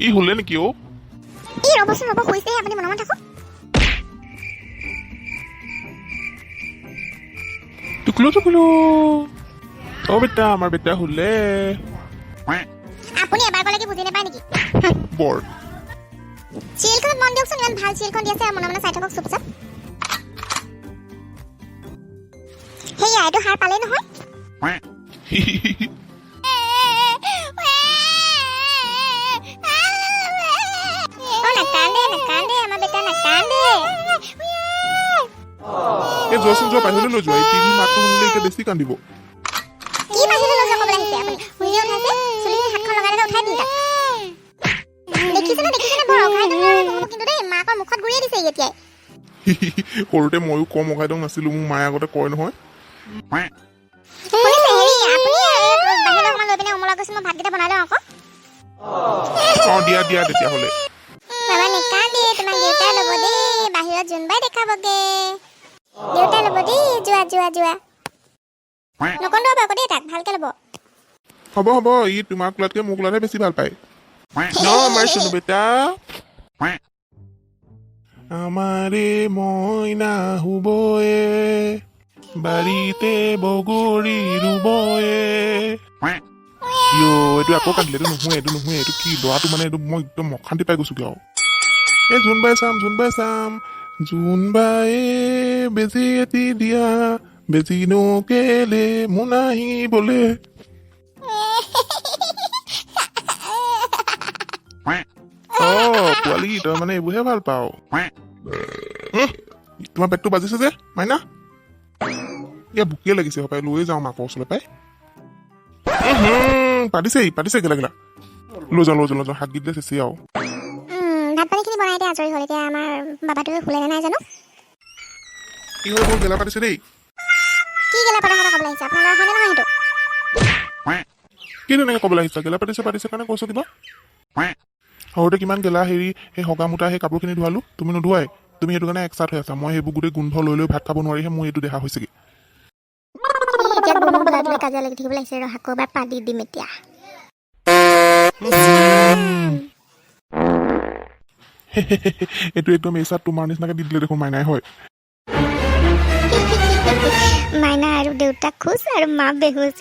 ই শুলে নেকি অ'? ই ৰ'বচোন, ৰ'ব, শুইছেহে, আপুনি মনে মনে থাকক। টুকলু টুকলু, অ' বেটা, আমাৰ বেটা শুলে। আপুনি এবাৰ ক'লে কি বুজি নাপায় নেকি? বৰ চিৰিয়েলখনত মন দিয়কচোন, ইমান ভাল চিৰিয়েলখন দি আছে, মনে মনে চাই থাকক চুপচাপ। সেয়া, এইটো সাৰ পালেই নহয়। অ, নাকান্দে নাকান্দে, আমাৰ বেটা নাকান্দে। এই যোৱাচোন যোৱা, বাহিৰলৈ লৈ যোৱা। এই টিভি মাতটো শুনিলে এতিয়া বেছি কান্দিব। কি বাহিৰলৈ লৈ যোৱা ক'বলৈ আহিছে আপুনি? নিজে উঠাইছে, চুলিখিনি হাতখন লগাই লগাই উঠাই দিলে তাক। দেখিছেনে দেখিছেনে, বৰ অঘাইতং ল'ৰা হ'ব কিন্তু দেই, মাকৰ মুখত গুৰিয়াই দিছে এতিয়াই। সৰুতে ময়ো কম অঘাইতং নাছিলো, মোৰ মায়ে আগতে কয় নহয়। শুনিছে, হেৰি, আপুনি বাহিৰলৈ অকণমান লৈ পিনে ওমলা গৈছে, মই ভাতকেইটা বনাই লওঁ আকৌ। অঁ, দিয়া দিয়া তেতিয়াহ'লে। বাবা, নেকান্দে, তোমাক দেউতাই ল'ব দেই, বাহিৰত জোনবাই দেখাবগে। দেউতাই ল'ব দেই, যোৱা যোৱা যোৱা। নকন্দুৱাব আকৌ দেই তাক, ভালকে ল'ব। হ'ব হ'ব, ই তোমাৰ কোলাতকৈ মোৰ কোলাতহে বেছি ভাল পায় ন, আমাৰ চুনু বেটা? আমাৰে মইনা শুবয়ে, বাৰীতে বগৰী ৰুবয়ে। ইঅ, এইটো আকৌ কান্দিলে। এইটো নুশুৱে, এইটো নুশুৱে। এইটো কি ল'ৰাটো মানে, এইটো মই একদম অশান্তি পাই গৈছোগে আৰু। এই জোনবাই চাম, জোনবাই চাম, জোনবায়ে বেজি এটি দিয়া, বেজিনো কেলে মোনাহি বোলে। অ পোৱালি, তই মানে এইবোৰহে ভাল পাৱ। তোমাৰ পেটটো বাজিছে যে মাইনা, এতিয়া ভুকিয়ে লাগিছে পাই, লৈয়ে যাওঁ মাকৰ ওচৰলৈ পাই। পাতিছে পাতিছে, গেলা গেলা, লৈ যাওঁ লৈ যাওঁ লৈ যাওঁ, হাত দি দিলে চেচি আৰু। ভাত পানীখিনি বনাই এতিয়া আজৰি হ'ল। এতিয়া আমাৰ বাবাটোৱে শুলে নে নাই জানো। কি হ'ল, বৰ গেলা পাতিছে দেই। কি গেলা পতা কথা ক'বলৈ আহিছে? আপোনাৰ ল'ৰা হয়নে নহয় সেইটো? কি তেনেকে ক'বলৈ আহিছা? গেলা পাতিছে পাতিছে কাৰণে কৈছো কিবা। সৰুতে কিমান গেলা হেৰি, সেই হগা মোটা সেই কাপোৰখিনি ধোৱালো, তুমি নোধোৱাই। তুমি সেইটো কাৰণে একচাত হৈ আছা। মই সেইবোৰ গোটেই গোন্ধ লৈ লৈ ভাত খাব নোৱাৰিহে মোৰ এইটো দেখা হৈছেগে। এতিয়া গুণু ল'ৰাটোৱে কাজিয়া লাগি থাকিবলৈ আহিছে, ৰহ আকৌ এবাৰ পাদি দিম এতিয়া। এইটো একদম এই চাত তোমাৰ নিচিনাকে দি দিলে দেখোন মাইনাই হয়। মাইনা আৰু দেউতাক খুচ আৰু মা বেহুচ।